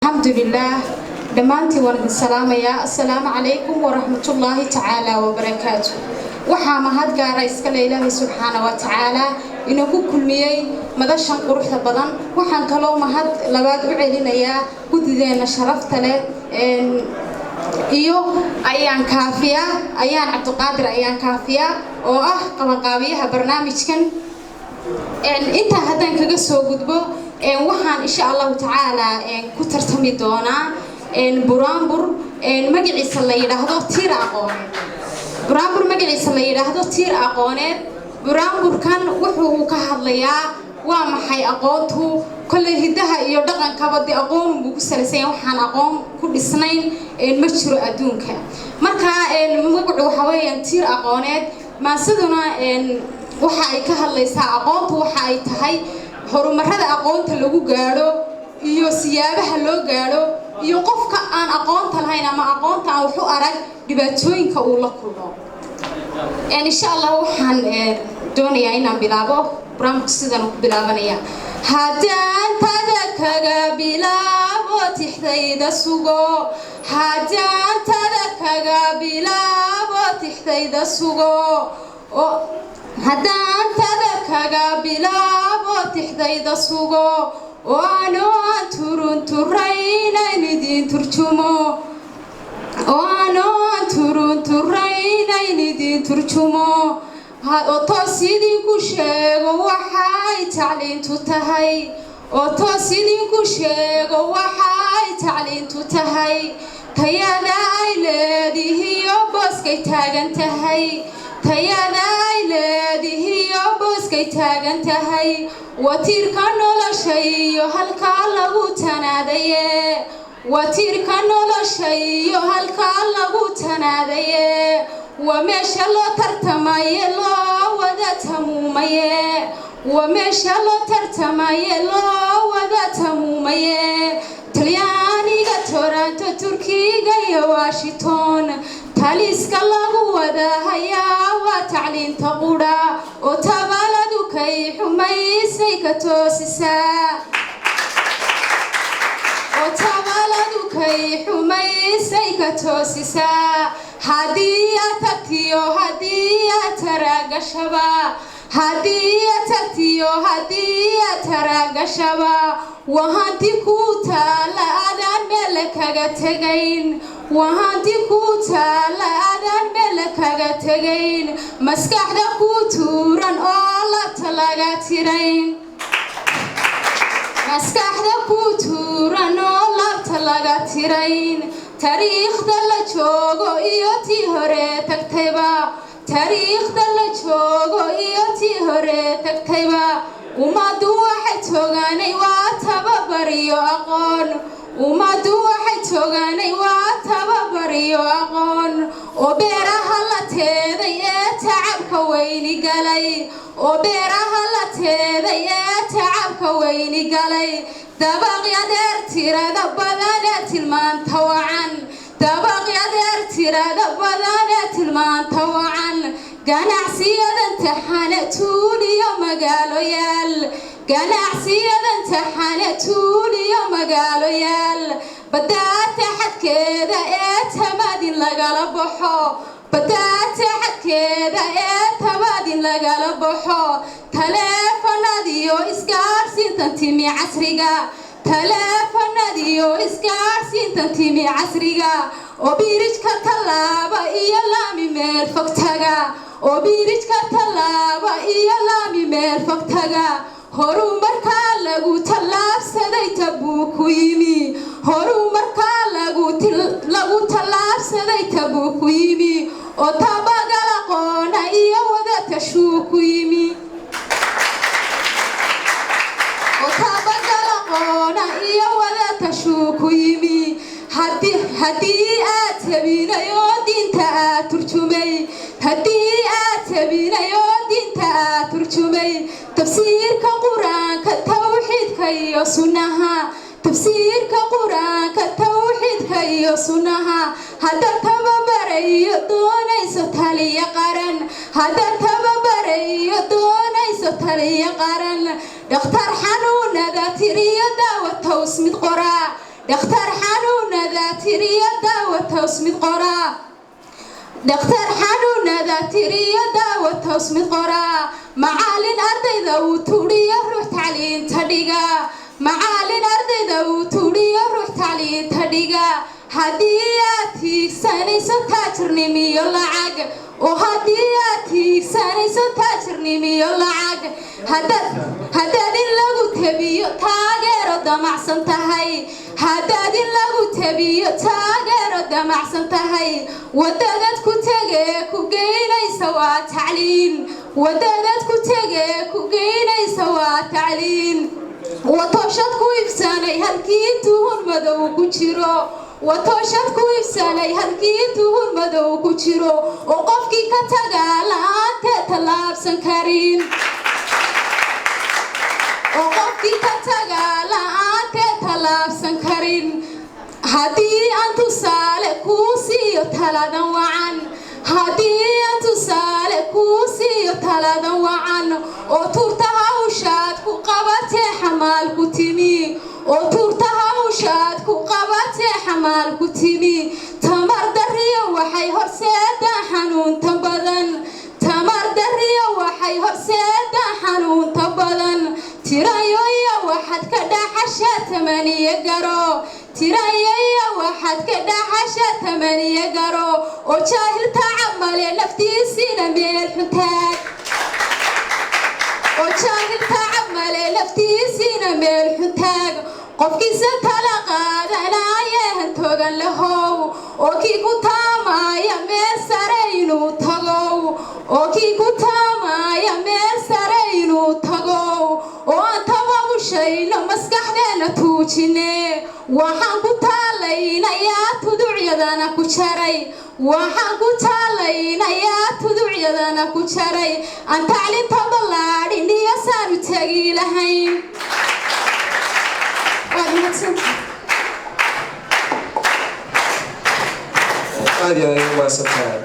Alxamdulilaah, dhammaantiin waan idin salaamayaa. Assalaamu calaykum waraxmatullaahi tacaala wabarakaatu. Waxaa mahad gaara iskale Ilaahay subxaana wa tacaala inagu kulmiyey madashan quruxda badan. Waxaan kaloo mahad labaad u celinayaa guddideenna sharafta leh iyo Ayaan Kaafiya, Ayaan Cabdiqaadir, Ayaan Kaafiya oo ah qabanqaabiyaha barnaamijkan. Intaa haddaan kaga soo gudbo, waxaan insha Allahu tacaala ku tartami doonaa buraanbur magaciisa la yidhaahdo Tiir Aqooneed. Buraanbur magaciisa la yidhaahdo Tiir Aqooneed. Buraanburkan wuxuu uu ka hadlayaa waa maxay aqoontu. Kolley hiddaha iyo dhaqankaba dee aqoonunbuu ku salaysanya. Waxaan aqoon ku dhisnayn ma jiro adduunka. Marka magacu waxa weeyaan Tiir Aqooneed. Maasiduna waxa ay ka hadlaysaa aqoontu waxa ay tahay, horumarada aqoonta lagu gaadho iyo siyaabaha loo gaadho, iyo qofka aan aqoonta lahayn ama aqoonta aan wax u arag dhibaatooyinka uu la kulmo. Insha Allah waxaan doonayaa inaan bilaabo. Barnaamijku sidan ku bilaabanaya: Haddaan tada kaga bilaabo tixdayda sugo, haddaan tada kaga bilaabo tixdayda sugo, haddaan tada kaga bilaabo tixdayda sugo, oo ano aan turunturaynan idin turjumo, oo ano aan turunturaynan idin turjumo, oo toos idinku sheego waxay tacliintu tahay, oo toos idinku sheego waxay tacliintu tahay, tayada ay leedihiyo booskay taagan tahay, tayada ay leedihiyo booskay taagan tahay, watiirka nolosha iyo halkaa lagu tanaadaye, watiirka nolosha iyo halkaa lagu tanaadaye, waa meesha loo tartamaye loo wada tamuumaye, waa meesha loo tartamaye loo wada tamuumaye. Talyaaniga, Toronto, Turkiga iyo Washington, taliska lagu wada hayaa waa tacliinta qudha, oo tabaladu kay xumaysay ka toosisaa, oo tabaladu kay xumaysay ka toosisaa. Haddii aad tagtiyo haddii aad taraagashaba, haddii aad tagtiyo haddii aad taraagashaba, waa hanti kuu taala adaan meele kaga tegayn, waa hanti kuu taala adaan meele kaga tegayn, maskaxda kuu tuuran oo labta laga tirayn, maskaxda kuu tuuran oo labta laga tirayn. Taariikhda la joogo iyo tii hore tagtayba, taariikhda la joogo iyo tii hore tagtayba, ummaddu waxay toogaanay waa tababar iyo aqoon, ummaddu waxay toogaanay waa tababar iyo aqoon, oo beeraha la teeday ee tacabka weyni galay, oo beeraha la teeday ee tacabka weyni galay, dabaqyadeer tirada badan ee tilmaanta wacan, dabaqyadeer tirada badan ee tilmaanta wacan, ganacsiyadan taxane tuuliyo magaalo yaal, ganacsiyadan taxane tuuliyo magaalo yaal, badaata xadkeeda ee tamadin lagala baxo, badaata xadkeeda ee tamadin lagala baxo, taleefanadiyo isgaadhsiintan timi casriga, taleefanadiyo isgaadhsiintan timi casriga, oo birijka tallaaba iyo laami meel fogtaga, oo birijka tallaaba iyo laami meel fogtaga, horumarkaa lagu tallaabsaday tabuu ku yimi, horumarkaa lagu tallaabsaday tabuu ku yimi, oo tabagal aqoona iyo wada tashuu ku yimi, oo tabagal aqoona iyo wada tashuu ku yimi. Haddii aad tabinayo diinta aad turjumay, haddii aad tabinayo diinta aad turjumay, tafsiirka Qur-aanka, tawxiidka iyo sunnaha, tafsiirka Qur-aanka, tawxiidka iyo sunnaha, hadda tababarayo doonayso taliya qaran, hadda tababarayo doonayso taliya qaran, dhakhtar xanuunada tiriyo daawa tows mid qoraa. Dhakhtar xanuunada tiriyo daawa toos mid qoraa, dhakhtar xanuunada tiriyo daawa toos mid qoraa, macallin ardayda uu tudhiyo ruux tacliinta dhiga, macallin ardayda uu tudhiyo ruux tacliinta dhiga. Haddii aad tiigsanayso taajirnimiyo lacag, oo haddii aad tiigsanayso taajirnimiyo lacag, haddaad in lagu tabiyo taageero damacsan tahay, haddaad in lagu tabiyo taageero damacsan tahay, wadadaad ku tegee ku geynaysa waa tacliin, wadadaad ku tegee ku geynaysa waa tacliin. Watooshad ku ibsanay halkii tuhun madow ku jiro, watooshad ku ibsanay halkii tuhun madow ku jiro, oo qofkii ka tagaa la-aanteed tallaabsan karin, oo qofkii ka tagaa la-aanteed tallaabsan karin. Haddii aan tusaale kuu siiyo taladan wacan, haddii aan tusaale kuu siiyo taladan wacan, oo tuurta hawshaad ku qabatee xamaal ku timi, oo tuurta hawshaad ku qabatee xamaal ku timi, tamar darriyo waxay horseedaa xanuunta badan, tamar darriyo waxay horseedaa xanuunta badan. Tirayoya waxaad ka dhaxashaa tamaniye garo, tirayoya waxaad ka dhaxashaa tamaniye garo, oo jaahil tacab male naftiisiina meel xuntaag, oo jaahil tacab male naftiisiina meel xuntaag. Qofkiisa tala qaadanaaye hantogan lahow, oo kii ku taamaaya meel sare inuu tagow, oo kii ku taamaaya meel sare inuu tagow, oo aan tababushayno maskaxdeenna tuujine. Waxaan ku taalaynayaa tuducyadana ku jaray, waxaan ku taalaynayaa tuducyadana ku jaray, aan taclinta ballaadhin iyo saanu tegi lahayn. Waad mahadsantahay. Aad iyo aad ay u mahadsan tahay.